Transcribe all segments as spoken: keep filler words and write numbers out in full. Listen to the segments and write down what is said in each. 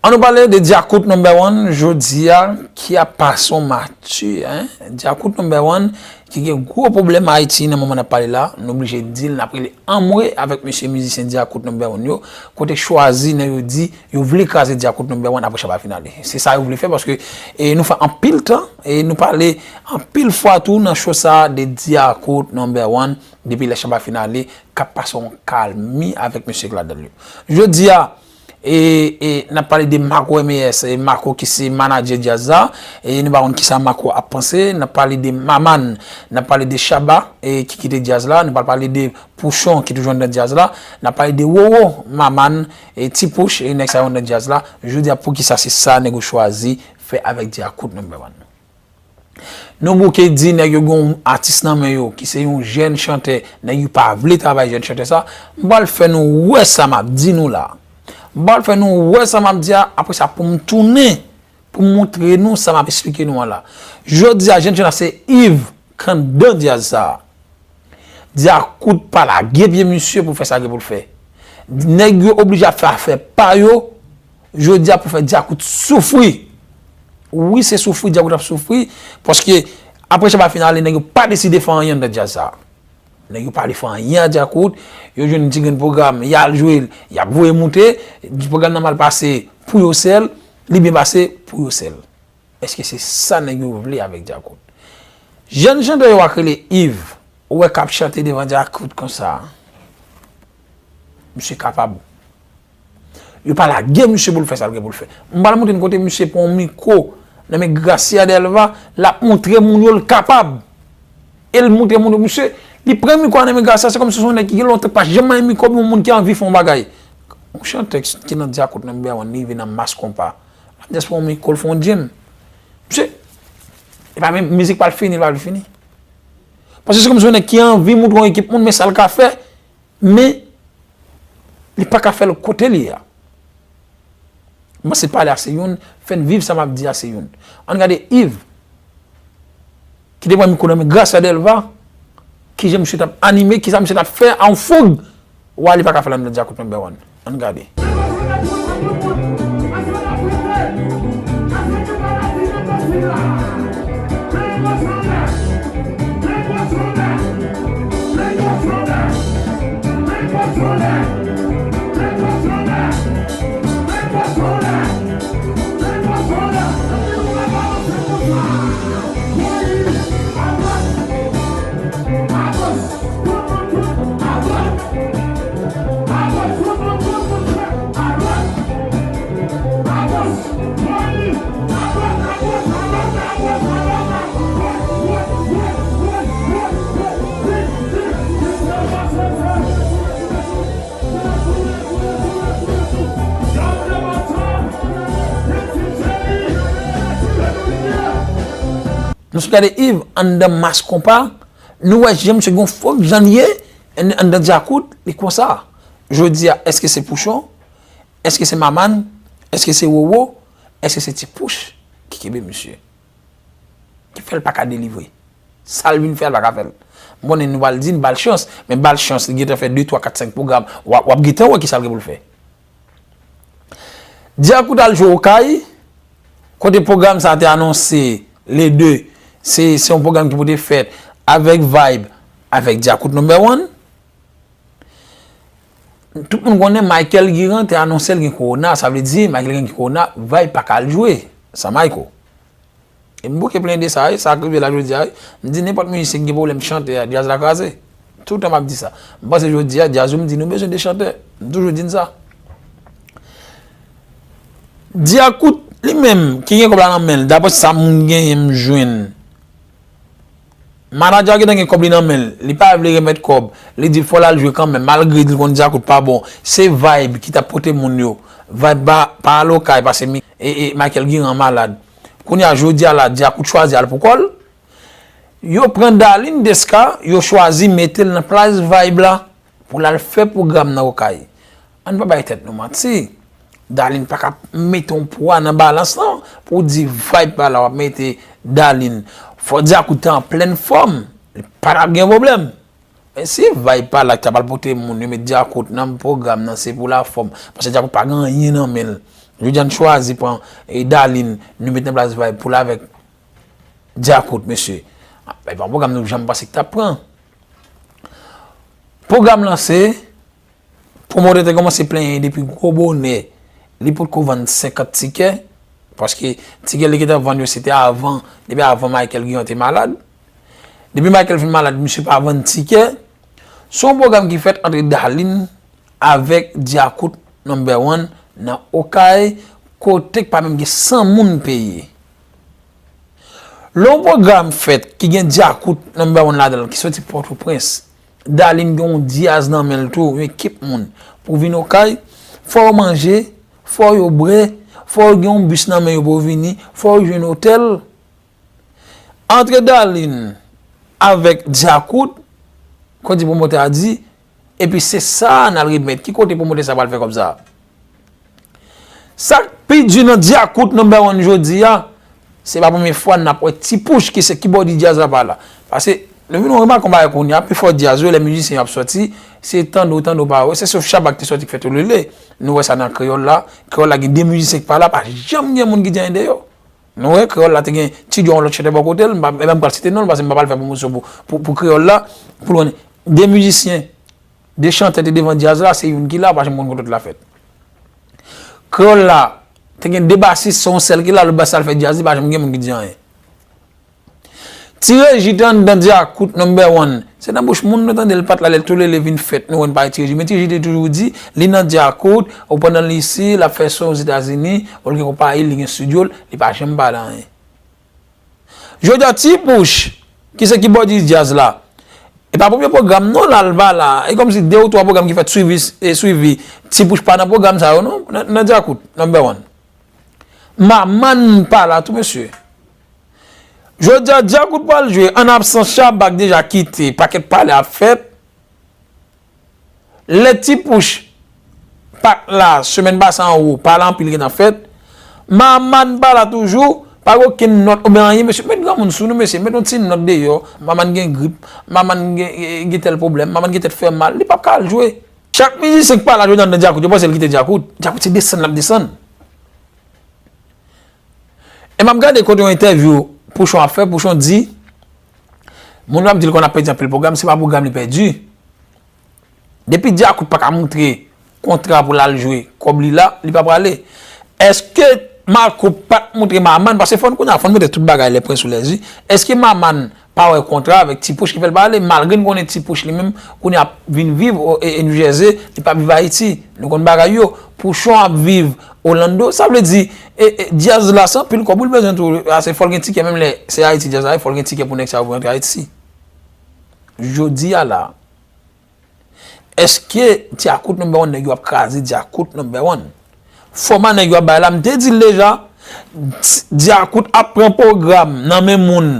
An nou pale de Djakout number one, jodi a, ki ap pase yon mati, hein? Djakout number one, ki gen gwo pwoblèm Ayiti nan moman n ap pale la, nou blije di l, n ap rele anmwe avèk mesye mizisyen Djakout number one yo, kote chwazi nan yo di, yo vle kraze Djakout number one apre Shabba Finale. Se sa yo vle fè paske e, nou fè anpil tan, e nou pale anpil fwa tou nan show sa de Djakout number one, depi lè Shabba Finale, k ap pase yon kalmi avèk mesye k ladan l yo. Jodi a, e, e, n ap pale de Marco M A S, e Marco ki se manadjè djaz la, e nou pa konn kisa Marco ap panse, n ap pale de Maman, n ap pale de Shabba, e ki kite djaz la, nou pral pale de Pouchon ki toujou anndan djaz la, n ap pale de Roro, Maman, e Ti Pouch, e nèg sa yo anndan djaz la, jodi a poukisa se sa nèg yo chwazi fè avèk Djakout number one. Nou bouke di nèg yo gen yon atis nan men yo, ki se yon jèn chantè, nèg yo pa vle travay jèn chantè sa. M pral fè nou wè sa m ap di nou la. M pral fè nou wè sa m ap di a, apre sa pou m tounen, pou m montre nou sa m ap esplike nou an la. Jodi a, jèn chantè se Yves k anndan djaz sa. Djakout pa lage pye misye pou fè sa gen pou l fè. Nèg yo oblije ap fè afè pa yo, jodi a pou fè Djakout soufri. Wi, se soufri Djakout ap soufri, paske apre Shabba Finale, nèg yo pa deside fè anyen anndan djaz sa. Nèg yo pa vle fè anyen a Djakout, yo jwenn yon ti grenn pwogram, y al jwe l, y ap voye moute, pwogram nan mal pase pou yo sèl, li byen pase pou yo sèl. Èske se sa nèg yo vle avèk Djakout? Jèn chantè yo a k rele Yves, ou wè k ap chante devan Djakout konsa. Misye kapab. Yo pa lage misye pou l fè sa l gen pou l fè. M pral montre n kote misye pran yon mikwo nan men Gracia Delva, l ap montre moun yo l kapab. E l montre moun yo, misye, li pran mikwo a nan men Gracia, se kòmsi se yon nèg ki gen lontan k pa janm manyen mikwo, yon moun ki anvi fè yon bagay. Yon chantè ki nan Djakout number one, li rive nan Mass Konpa. L ap jis pran yon mikwo, l fè yon djim. Misye, e pa menm mizik pa l fini, l pa vle fini. Paske se kòmsi yon nèg ki anvi montre yon ekip moun, men sa l ka fè, men li pa ka fè l kote l ye a. M panse pale a se youn, fè n viv sa m ap di a se youn. Ann gade Yves, ki te pran mikwo nan men Gracia Delva, kijan misye t ap anime, kisa misye t ap fè a yon foug. Wa li pa ka fè l anndan Djakout number one. Ann gade. Nou sot gade Yves anndan Mass Konpa, nou wè jan misye gon fòk jan l ye, ann-, anndan Djakout, li konsa. Jodi a, èske se Pouchon? Èske se Maman? Èske se Roro? Èske se Ti Pouch ki kenbe misye? Ki fè l pa ka delivre? Sa l vin fè a, l pa ka fè l. M konnen nou pral di n ba l chans, men ba l chans, li gentan fè de, twa, kat, senk pwogram. W ap, w ap gentan wè kisa l gen pou l fè. Djakout al jwe Okay, kote pwogram sa te anonse le de, se, se yon pwogram ki pou te fèt avèk Vibe, avèk Djakout number one. Tout moun konnen Michael Guiran te anonse l gen kowona, sa vle di Michael Guiran gen kowona, Vibe pa ka al jwe, san Michael. E m bouke plenn de sa, wi, sa k rive la jodi a, wi. M di nenpòt mizisyen ki gen pwoblèm chante a, djaz la kraze. Toutan m ap di sa. M panse jodi a, djaz yo, m di nou bezwen de chantè. M toujou di n sa. Djakout, li menm, ki gen kòb la nan men l, daprè sa moun genyen m jwenn, manadjè a gentan gen kòb li nan men l, li pa vle remèt kòb, li di l fò l al jwe kanmenm, malgre li konn Djakout pa bon. Se Vibe ki t ap pote moun yo. Vibe pa, pa al Okay, paske mi-, e, e, Michael Guiran malad. Kounye a, jodi a la, Djakout chwazi al pou kò l. Yo pran Darline Desca, yo chwazi mete l nan plas Vibe la pou l al fè pwogram nan Okay. Ann pa bay tèt nou manti. Darline pa ka mete yon pwa nan balans lan pou w di Vibe pa la, w ap mete Darline. Fò Djakout te an plèn fòm, li pa t ap gen pwoblèm. Men si Vibe pa la ki ta pral pote moun yo met Djakout nan pwogram nan, se pou lafòm. Paske Djakout pa gen anyen nan men l. Jodi a n chwazi pran e Darline, nou met nan plas Vibe pou l avèk Djakout, mesye. E pa yon pwogram nou janm panse ki t ap pran. Pwogram lanse, pwomotè te kòmanse plenyen depi gwo bonè. Li potko vann senkant tikè, paske tikè li gentan vann yo se te avan, depi avan Michael Guillon te malad. Depi Michael fin malad, misye pa vann tikè. Se yon pwogram ki fèt ant Darline avèk Djakout number one nan Okay, kote k pa menm gen san moun peye. Lè yon pwogram fèt ki gen Djakout number one ladan l ki soti Pòtoprens, Darline gen yon dyaz nan men l tou, yon ekip moun. Pou vin Okay, fò yo manje, fò yo bwè, fò yo gen yon bis nan men yo pou yo vini, fò yo jwenn otèl. Antre Darline avèk Djakout, kòm di pwomotè a di, epi se sa n al remèt. Ki kote pwomotè sa pral fè kòb sa? Sa k pi di nan Djakout number one jodi a, se pa premye fwa n ap wè Ti Pouch ki se kibòdis djaz la pa la. Paske nou vin remake yon bagay kounye a, pifò djaz yo, lè mizisyen yo ap sòti, se tande w, tande w pa wè. Se sof Shabba ki te sòti ki fè Tolele. Nou wè sa nan Kreyòl la. Kreyòl la gen de mizisyen ki pa la, pa janm gen moun ki di anyen de yo. Nou wè, Kreyòl la te gen Ti Djo, yon lòt chantè bò kote l, m pa, e pa m pral site non l, paske m pa pral fè pwomosyon pou, pou, pou Kreyòl la, pou l konnen. De mizisyen, de chantè te devan djaz la, se youn ki la, pa janm konn kote lòt la fèt. Kreyòl la, te gen de basis, se yon sèl ki la, lòt bas la al fè djaz, li pa janm gen moun ki di anyen. Ti Reji te anndan Djakout number one. Se nan bouch moun nou tande l pa t la lè Tolele vin fèt, nou wè n pa Ti Reji. Men Ti Reji te toujou di, li nan Djakout, ou pandan l isi, l ap fè son Ozetazini, ou l gen konpayi l, li gen estidyo l, li pa janm pale anyen. Jodi a Ti Pouch, ki se kibòdis djaz la, e pa premye pwogram non l al pa la, e kòmsi de ou twa pwogram ki fèt swivi, e swivi, Ti Pouch pa nan pwogram sa yo non, nan, nan Djakout, number one. Maman pa la tou, mesye. Jodi a, Djakout pral jwe, an absans Shabba k deja kite, pakèt pale ap fèt. Lè Ti Pouch pa t la, semèn pase anwo, pale anpil gentan fèt. Maman pa la toujou, pa gen okenn nòt oubyen anyen, mesye. Met granmoun sou nou, mesye. Met yon ti nòt deyò. Maman gen grip, maman gen, gen tèl pwoblèm, maman gen tèt fè mal. Li p ap ka al jwe. Chak mizisyen k pa la jodi a nan Djakout, yo panse l kite Djakout. Djakout se desann l ap desann. E m ap gade kote yon entèvyou Pouchon ap fè, Pouchon di, moun yo ap di l konn ap pèdi anpil pwogram, se pa pwogram li pèdi. Depi Djakout pa ka moutre kontra pou l al jwe, kòb li la, li pa prale. Èske Marco pa t moutre Maman, paske fò n kounye a, fò n mete tout bagay les points sur les i, èske Maman pa wè kontra avèk Ti Pouch ki fè l pa ale, malgre n konnen Ti Pouch li menm, kounye a ap vin viv o, e, e New Jersey, li p ap viv Ayiti. Nou konn bagay yo. Pouchon ap viv Orlando, sa vle di, e, e, djaz la se anpil kòb wi l bezwen tou, a, se fò l gen tikè, menm lè se Ayiti djaz la ye, fò l gen tikè pou nèg sa yo pou rantre Ayiti. Jodi a la, èske Djakout number one, nèg yo ap kraze Djakout number one? Fòma nèg yo ap bay la, m te di l deja, Djakout ap pran pwogram nan men moun,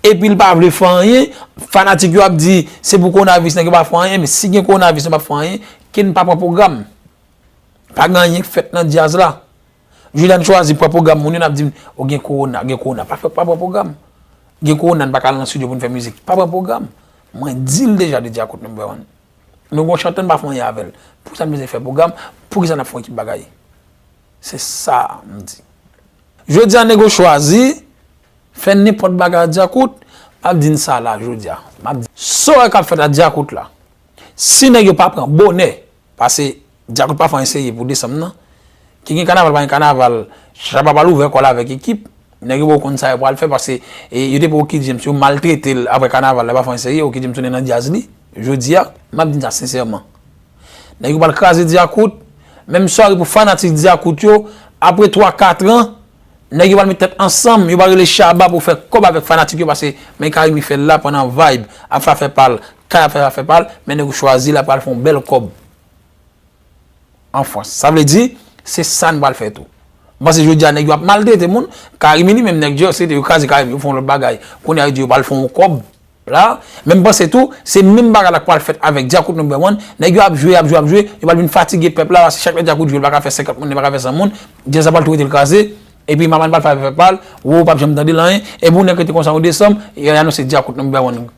epi l pa vle fè anyen, fanatik yo ap di, se pou kowonaviris nèg yo pa fè anyen, men si gen kowonaviris nou p ap fè anyen, ke n pa pran pwogram. Pa gen anyen k fèt nan djaz la. Jodi a n chwazi pran pwogram moun yo, n ap di m, o gen kowona, gen kowona. Pa fè, pa pran pwogram. Gen kowona, n pa ka al nan estidyo pou n fè mizik. Pa pran pwogram. Mwen di l deja de Djakout number one. Nou gon chantè, n pa fè anyen avè l. Poukisa n bezwen fè pwogram? Poukisa n ap fè yon ekip bagay? Se sa m di. Jodi a nèg yo chwazi fè nenpòt bagay ak Djakout, m ap di n sa la jodi a. M ap di, sa w wè k ap fèt ak Djakout la, si nèg yo pa pran bonè, paske Djakout pa fè anyen serye pou desanm nan, ki gen kanaval pa gen kanaval, Shabba pral ouvè kò l avèk ekip, nèg yo poko konn sa yo pral fè, paske, e, yo te pran Oky James, yo maltrete l apre kanaval la, pa fè anyen serye, Oky James tounen nan djaz li, jodi a, m ap di n sa sensèman. Nèg yo pral kraze Djakout, menm sware pou fanatik Djakout yo, apre twa, kat an, nèg yo pral met tèt ansanm, yo pral rele Shabba pou fè kòb avèk fanatik yo, paske men Carimi fè l la pandan Vibe ap fè afè pa l, Kay ap fè afè pa l, men nèg yo chwazi l, l ap pral fè yon bèl kòb an Frans. Sa vle di, se sa n pral fè tou. M panse jodi a nèg yo ap maltrete moun, Carimi li menm nèg Jersey yo kraze Carimi, yo fè yon lòt bagay. Kounye a yo di yo pral fè yon kòb la, men m panse tou, se menm bagay la k pral fèt avèk Djakout number one, nèg yo ap jwe, ap jwe, ap jwe, yo pral vin fatige pèp la, paske chak lè Djakout jwe, li pa ka fè senkant moun, li pa ka fè san moun, djaz la pral tou rete l kraze, epi Maman pral fè afè pa l, Roro p ap janm tande l anyen, e pou nèg rete konsa yon desanm, y anonse Djakout number one.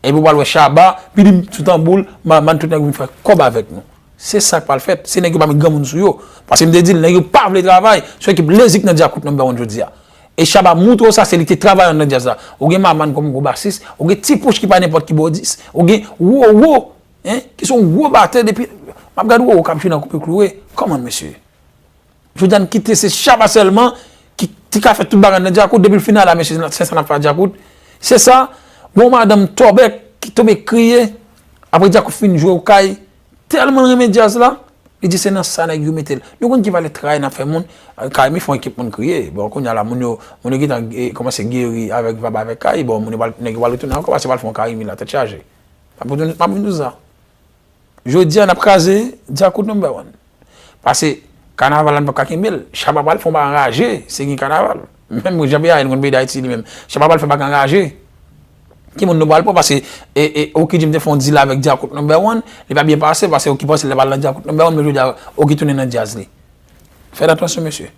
Epi w pral wè Shabba, pidim sou tanbou l, Maman, tout nèg vin fè kòb avèk nou. Se sa k pral fèt. Se nèg yo pa met granmoun sou yo. Paske m te di l, nèg yo pa vle travay. Se yon ekip lezik nan Djakout number one jodi a. E Shabba moutre w sa, se li ki te travay anndan djaz la. Ou gen Maman kòm gwo basis, ou gen Ti Pouch ki pa nenpòt kibòdis, ou gen Roro, hein, ki se yon gwo batè depi, m ap gade Roro k ap jwe nan Koupe Klouwe. Kòman, mesye? Jodi a n kite se Shabba sèlman ki, ki ka fè tout bagay nan Djakout, depi l fin la, mesye, se sa n ap fè a Djakout. Se sa, gon madanm Tòbèk ki tonbe kriye, apre Djakout fin jwe ou kay, tèlman l renmen djaz la, li di se nan sa nèg yo mete l. Nou konn ki valè tray n ap fè moun. Kay, mi fè yon ekip moun kriye. Bon, kounye a la, moun yo, moun yo gentan, eh, kòmanse geri avèk Vab avèk Kay. Bon, moun yo pral, nèg yo pral retounen ankò, paske pral fè yon Kay mi la, tèt chaje. M ap vin, m ap vin di sa. Jodi a, n ap kraze Djakout number one. Paske kanaval la n p ap ka kenbe l. Shabba pral fè yon bagay anraje, se gen kanaval. Menm Jean Pierre, nou konn peyi Dayiti li menm. Shabba pral fè bagay anraje. Ki moun nou pral pran? Paske, e, e, Oki Jim te fè yon deal avèk Djakout number one, li pa byen pase, paske Oki panse l te pral nan Djakout number one, men jodi a, Oki tounen nan djaz li. Fè atansyon, mesye.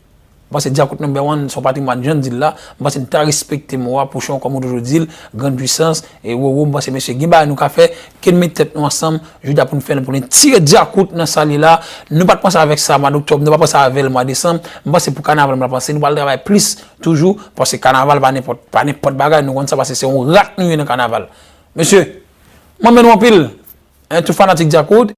M panse Djakout number one, se yon patrimwàn, jan n di l la, m panse n ta respekte mo a, Pouchon, kòm ou toujou di l, Grande Puissance, e Roro, m panse, mesye, gen bagay nou ka fè, ke n met tèt nou ansanm, jodi a pou n fè l, pou n tire Djakout nan sa l ye la. Nou pa t panse avèk sa mwa doktòb, nou pa panse avè l mwa desanm. M panse pou kanaval, m la panse, nou pral travay plis toujou, paske kanaval pa nenpòt, pa nenpòt bagay, nou konn sa, paske se yon rat nou ye nan kanaval. Mesye, mwen renmen nou anpil, en, tout fanatik Djakout.